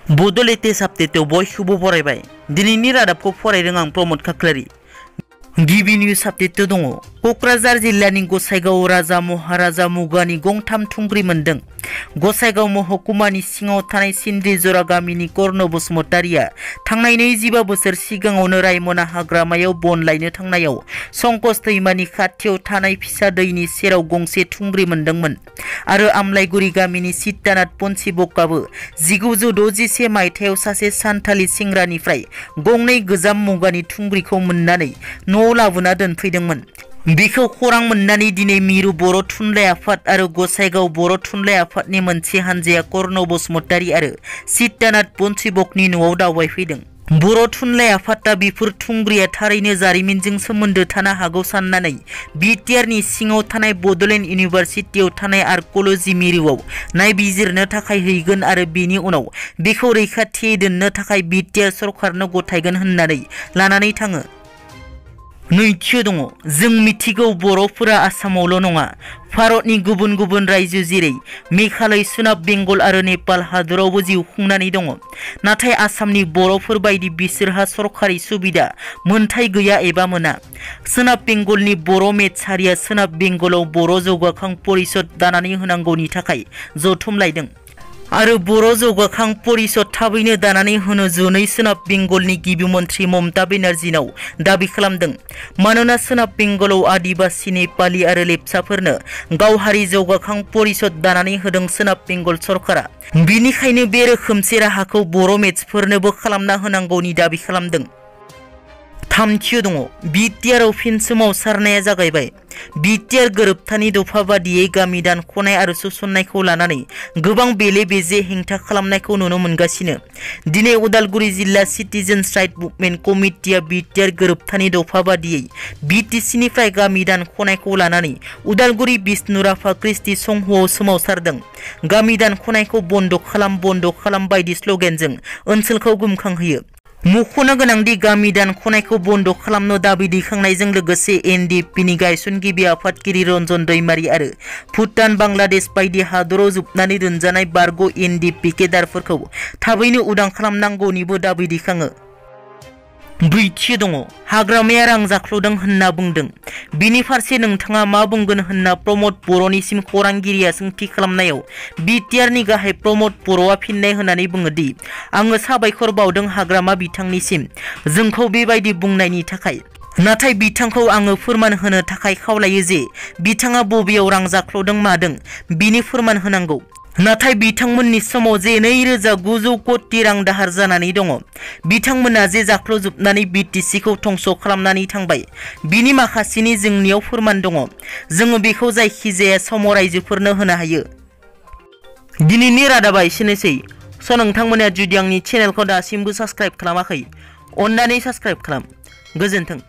Bodo latest update बयखौबो बरायबाय। दिनैनि रादाबखौ फरायदों आं प्रमोद खाख्लारि। गिबि निउज आपडेट दङ। कक्राझार जिल्लानि गसाइगाव राजा महाराजा मुगानि गंथाम थुंग्रि मोनदों। गसाइगाव महकुमानि सिङाव थानाय सिन्द्रिजरा गामिनि कर्ण बसुमतारिया थांनाय 25 बोसोर सिगाङावनो रायमना हाग्रामायाव बन लायनो थांनायाव संकस दैमानि खाथियाव थानाय फिसा दैनि सेराव गंसे थुंग्रि मोनदोंमोन आरो आमलाइगुरि गामिनि सिद्धानाथ पन्सिबकआबो 1961 मायथाइयाव सासे सान्थालि सेंग्रानिफ्राय गंनै गोजाम मुगानि थुंग्रिखौ मोननानै न'आव लाबोना दोनफैदोंमोन। बेखौ खौरां मोननानै दिनै मिरु बर' थुनलाइ आफाद आरो गसाइगाव बर' थुनलाइ आफादनि मोनसे हानजाया कर्ण बसुमतारि आरो सिद्धानाथ पन्सिबकनि न'आव दावबायफैदों। बर' थुनलाइ आफादा बेफोर थुंग्रिया थारैनो जारिमिनजों सोमोन्दो थानो हागौ साननानै बिटिआरनि सिङाव थानाय बड'लेण्ड इउनिभारसिटियाव थानाय आर्किअल'जि मिरुआव नायबिजिरनो थाखाय हैगोन आरो बेनि उनाव बेखौ रैखाथियै दोननो थाखाय बिटिआर सरकारनो गथायगोन होननानै लानानै थाङो। नैथियाव दङ। जों मिथिगौ बर'फोरा आसामावल' नङा, भारतनि गुबुन गुबुन रायजो जेरै मेघालय, सोनाब बेंगल आरो नेपाल हादरावबो जिउ खुंनानै दङ। नाथाय आसामनि बर'फोर बायदि बिसोरहा सरखारि सुबिदा मोनथाय गैया एबा मोना। सोनाब बेंगलनि बर' मेथ्स हारिया सोनाब बेंगलाव बर' जौगाखां परिषद दानानै होनांगौनि थाखाय जथुम लायदों आरो बर' जौगाखां परिषद थाबैनो दानानै होनो जनै सोनाब बेंगलनि गिबि मन्थ्रि ममता बेनार्जीनाव दाबि खालामदों। मानोना सोनाब बेंगलाव आदिबासि, नेपालि आरो लेप्चाफोरनो गावहारि जौगाखां परिषद दानानै होदों सोनाब बेंगल सरकारा। बिनिखायनो बे रोखोमसे राहाखौ बर' मेथ्सफोरनोबो खालामना होनांगौनि दाबि खालामदों। थामथियाव दङ। बिटिआरआव फिन सोमावसारनाया जागायबाय। बिटिआर गोरोबथानि दफा बादियै गामि दानख'नाय आरो सोसननायखौ लानानै गोबां बेले बेजे हेंथा खालामनायखौ नुनो मोनगासिनो। दिनै उदालगुरि जिल्ला सिटिजेन्स राइट मुभमेन्ट कमिटिया बिटिआर गोरोबथानि दफा बादियै बिटिसिनिफ्राय गामि दानख'नायखौ लानानै उदालगुरि बिष्णुराभा क्रिस्टि संघआव सोमावसारदों। गामि दानख'नायखौ बन्द खालाम बायदि स्ल'गेनजों ओनसोलखौ गोमखांहोयो। मख'नो गोनांदि गामि दानख'नायखौ बन्द खालामनो दाबि दैखांनायजों लोगोसे एनडिएफबिनि गायसनगिरि आफादगिरि रन्जन दैमारी आरो भुटान, बांलादेश बायदि हादराव जोबनानै दोनजानाय बारग' एनडिएफबि केडारफोरखौ थाबैनो उदां खालामनांगौनिबो दाबि दैखाङो। ब्रैथि दङ। हाग्रामाया रां जाख्ल'दों होनना बुंदों। बिनि फारसे नोंथाङा मा बुंगोन होनना प्रमोद बर'निसिम खौरांगिरिया सोंथि खालामनायाव बिटिआरनि गाहाय प्रमोद बर'आ फिननाय होनानै बुङोदि आङो साबायखर बावदों हाग्रामा बिथांनिसिम जोंखौ बेबायदि बुंनायनि थाखाय। नाथाय बिथांखौ आङो फोरमान होनो थाखाय खावलायो जे बिथाङा बबेयाव रां जाख्ल'दों मादों बिनि फोरमान होनांगौ। नाथाय बिथांमोननि समाव जे 2900 कोटि रां दाहार जानानै दङ, बिथांमोना जे जाख्ल'जोबनानै बिटिसिखौ धंस खालामनानै थांबाय, बिनि माखासेनि जोंनियाव फोरमान दङ। जोङो बेखौ जायखिजाया समाव रायजोफोरनो होनो हायो। दिनैनि रादाबा एसेनोसै। नोंथांमोना जुदि आंनि चेनेलखौ दासिमबो साबस्क्राइब खालामाखै, अन्नानै साबस्क्राइब खालाम। गोजोन्थों।